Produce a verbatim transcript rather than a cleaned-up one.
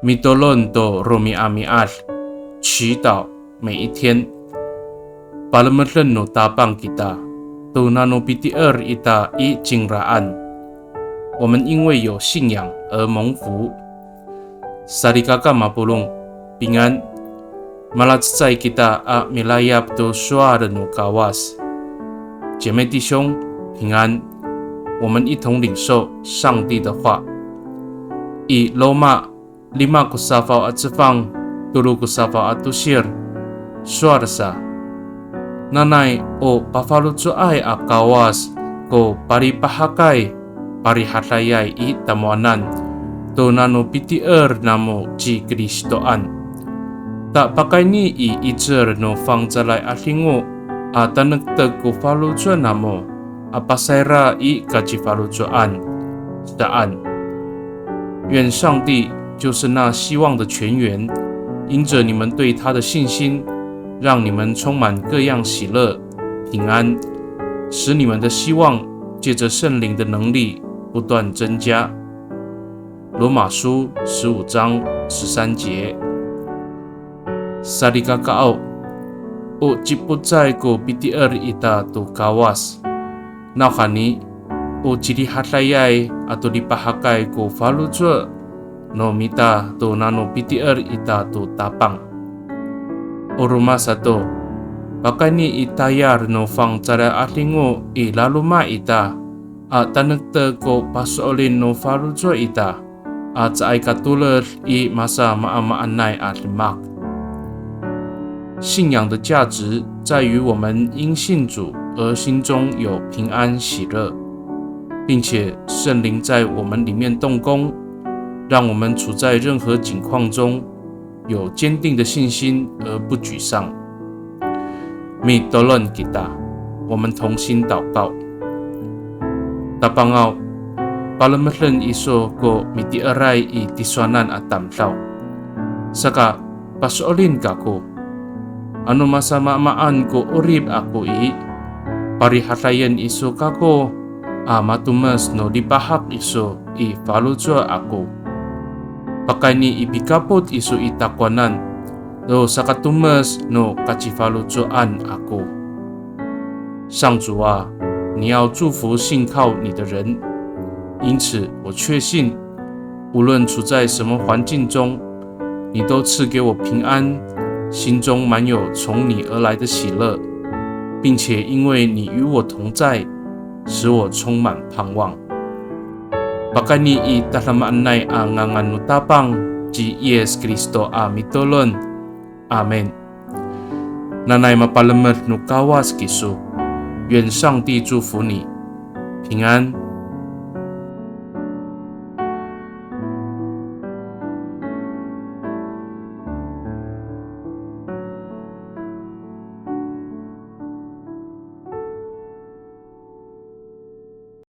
Mitolon to romi'ami'ad, 祈祷每一天。Palemeden no Tapang kita to nano pitier ita i cingraan. 我们因为有信仰而蒙福。Salikaka mapolong, 平安。Malacecay kita a milayap to sowal no Kawas. 姐妹弟兄，平安。我们一同领受上帝的话。I Roma lima ko safaw a cefang, tolo ko safaw a tosir, sowal sa. Nanay o pafaloco'ay a Kawas ko palipahakay, parihadayay i tamowanan to nano pitier namo ci Kristoan. Ta pakayni i 'icel no fangcalay a 'adingo a tanektek ko faloco' namo a pasayra i kacifaloco'an saan. 愿上帝，就是那希望的泉源，因着你们对他的信心，让你们充满各样喜乐、平安，使你们的希望借着圣灵的能力不断增加。罗马书十五章十三节。Salikakaaw, o cipocay ko pitier ita to Kawas. Nawhani, o cilihadayay ato lipahakay ko faloco' no mita to nano pitier ita to Tapang. O roma sato, pakayni i tayal no fangcalay 'adingo i laloma' ita a tanektek ko paso'elin no faloco' ita a caay ka toled i masamaamaanay a demak. 信仰的价值在于我们因信主而心中有平安喜乐，并且圣灵在我们里面动工，让我们处在任何境况中有坚定的信心而不沮丧。Mitolon kita, 我们同心祷告。Tapangaw, palemeden iso ko mitieray i tisowanan a tamdaw. Saka paso'elin kako. Ano masamaamaan ko 'orip ako i, parihadayen iso kako a matomes no lipahak iso i faloco' ako. Pakayni i pikapot iso i takowanan to sakatomes no kacifaloco'an ako. 上主啊，你要祝福信靠你的人，因此我确信，无论处在什么环境中，你都赐给我平安，心中满有从你而来的喜乐，并且因为你与我同在，使我充满盼望。Pakayni i tadamaanay a ngangan no Tapang ci Yis Kristo a mitolon. Amin. Nanay mapalemed no Kawas kiso. 愿上帝祝福你，平安。